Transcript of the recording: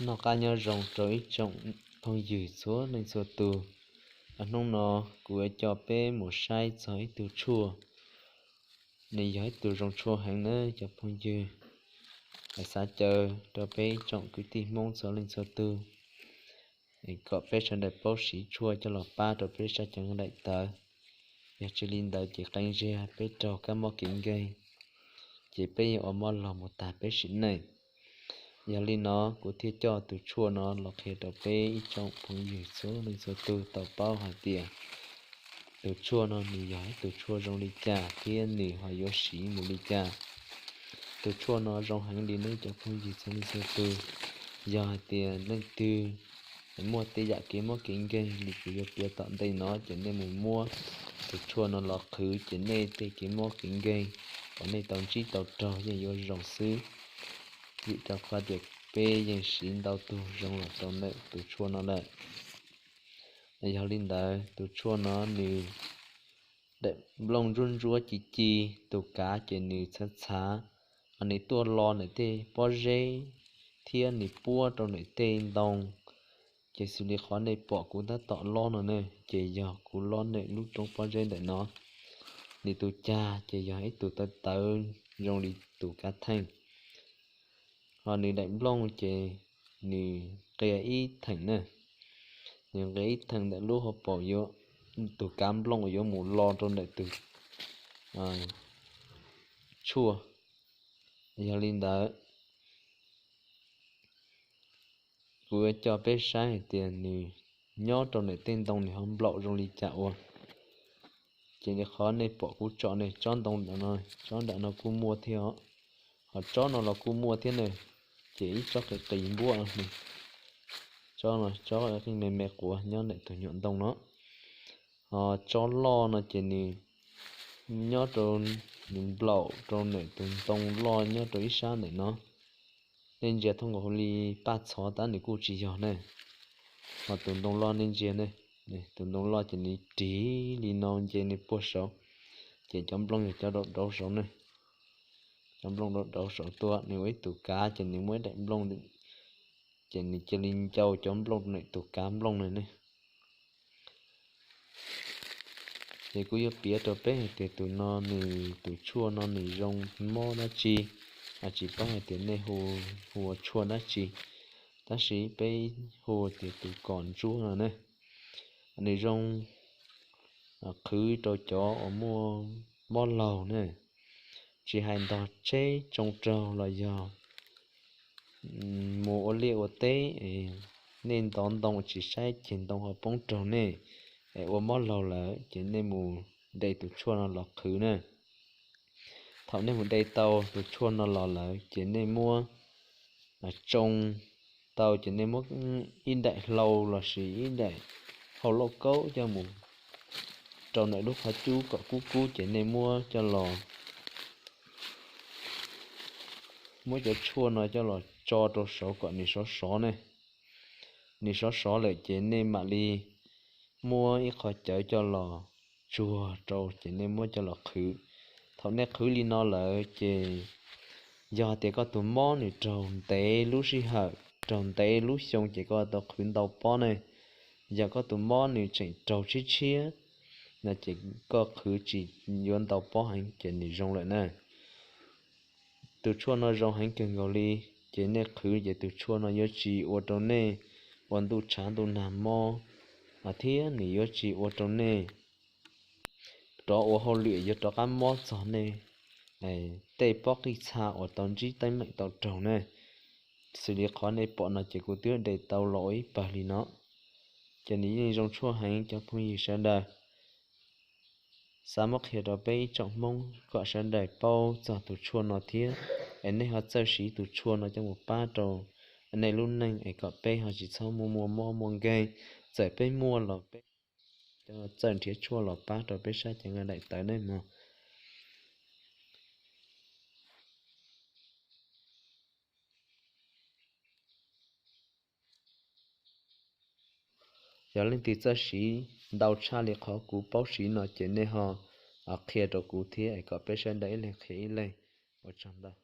Noj qab nyob zoo rau ib tsoom phooj ywg txhua leej txhua tus. Hnub no kuv yuav coj peb mus saib txog ib tug tshuaj, nws yog ib tug zoo tshuaj heev na cov phooj ywg. Xav caw rau peb ib tsoom kwv tij Hmoob txhua leej txhua tus kom peb sawv daws paub siv tshuaj coj los pab rau peb sab cov nqaij daim tawv. Yog tsis li ntawd ces qee zaug peb raug kab mob kev nkeeg, ces peb yuav ua mob laug mus tag peb sim neej. Yog li no kuv thiaj coj tus tshuaj no los qhia rau peb ib tsoom phooj ywg txhua leej txhua tus tau paub hais tias tus tshuaj no nws yog ib tus tshuaj zoo li cas thiab nws ho yuav siv mus li cas. Tus tshuaj no zoo heev li nawb cov phooj ywg txhua leej txhua tus. Yog hais tias leej twg muaj tej yam kev mob kev nkeeg li kuv yuav piav tom ntej no ces nej mus muab tus tshuaj no los qhwv ces nej tej kev mob kev nkeeg uas nej tau ntsib tau raug yeej yuav zoo xwb. Vim rau qhov tias peb yeej siv ntau tug zoo los rau ntawm tus tshuaj no lawm. Yog li ntawd tus tshuaj no nws daim nplooj ntsuab ntsuab ci ci, tus kav ces nws txhav txhav, nws tuaj lo ntawm tej pob zeb thiab nws puab rau ntawm tej ntoo. Ces xws li qhov nej pom kuv tab tom lob no ne, ces yog kuv lob ntawm lub roob pob zeb ntawm no. Nws tus cag ces yog ib tug tawv tawv zoo li tus kav theej. Ho nws daim nplooj ces nws qia ib theem na, nws qia ib theem ntawm lub hauv paus yuav, tus kav nplooj uas yuav mus lo rau ntawm tus tshuaj. Yog li ntawd, kuv yuav coj peb saib hais tias nws nyob rau ntawm tej ntoo nws ho nplaum zoo li cas ua. Ces li qhov nej pom kuv tso ne, tsob ntoo ntawm no, tsob ntawm no kuj muaj thiab os, ho tsob no los kuj muaj thiab ne. Ces ib tsob qis qis npuab no, tsob no tsob qeej me me quav nyob ntawm tus nyuam ntoo no. Ho tsob loj no ces nws nyob rau, nws nplaum rau ntawm tus ntoo loj nyob rau ib sab ntawm no. Nej ntsia thooj nkaus li paj txhov tab nws kuj tsis yog ne. Ho tus ntoo loj nej ntsia ne, tus ntoo loj ces nws rig li no nce nws puag saud, ces cov nplooj yog cov dauv dauv saud ne. Cov nplooj dauv dauv saud tuaj, nws ua ib tug kav ces nws muaj ib daim nplooj, ces nws cia li ncau cov nplooj rau ntawm tus kav nplooj na ne. Ces kuv yuav piav rau peb hais tias tus no nws, tus tshuaj no nws zoo mob dab tsi, tsis paub hais tias nej hu ua tshuaj dab tsi, tab sis peb hu tias tus kom ntsuab no ne. Nws zoo qhwv rau cov uas muaj mob laug ne, tsis hais ntog tsheb tsoo raug los yog mus ua liaj ua teb, nej ntov ntoo tsis saib ceg ntoo ho poob raug nej, es ua mob laug lawm ces nej mus de tus tshuaj no los qhwv na. Thaum nej mus de tau tus tshuaj no los lawm ces nej muab tsoo tau ces nej muab ib daim hlau lossis ib daim hau lauj kaub coj mus rau ntawm lub qhov cub kom kub kub ces nej muab coj los, muab cov tshuaj no coj los tso rau saud kom nws sov sov ne. Nws sov sov lawm ces nej mam li muab ib qho cawv coj los tsuag rau ces nej muab coj los qhwv. Thaum nej qhwv li no lawm ces yog tias koj tus mob nws raug ntev lub sij hawm, raug ntev lub xyoo ces koj tau qhwv ntau pob ne. Yog koj tus mob nws tseem raug tshiab tshiab no ces koj qhwv tsis yuav ntau pob heev ces nws zoo lawm na. Tus tshuaj no zoo heev kawg nkaus li, ces nej qhwv ces tus tshuaj no yuav tsis ua rau nej ua ntuj tshav ntuj nag mob, thiab nws yuav tsis ua rau nej rov ua hauj lwm yuav rov qab mob txog nej tej pob qij txha uas tau ntsib teeb meem tau raug ne. Xws li qhov nej pom no ces kuv twb de tau los ua ib pawg li no. Ces nws yeej zoo tshuaj heev cov phooj ywg sawv daws. Xav muab qhia rau peb ib tsoom Hmoob kom sawv daws paub txog tus tshuaj no thiab, es nej ho txawj siv tus tshuaj no coj mus pab rau nej lub neej es kom peb ho tsis txhob muaj muaj mob muaj nkeeg. Txawm peb muaj los peb coj txawj nrhiav tshuaj los pab rau peb sab cev nqaij daim tawv nej mog. Yog leej twg txawj siv ntau tshaj li qhov kuv paub siv no ces nej ho qhia rau kuv thiab es kom peb sawv daws ib leeg qhia ib leeg. Ua tsaug ntau.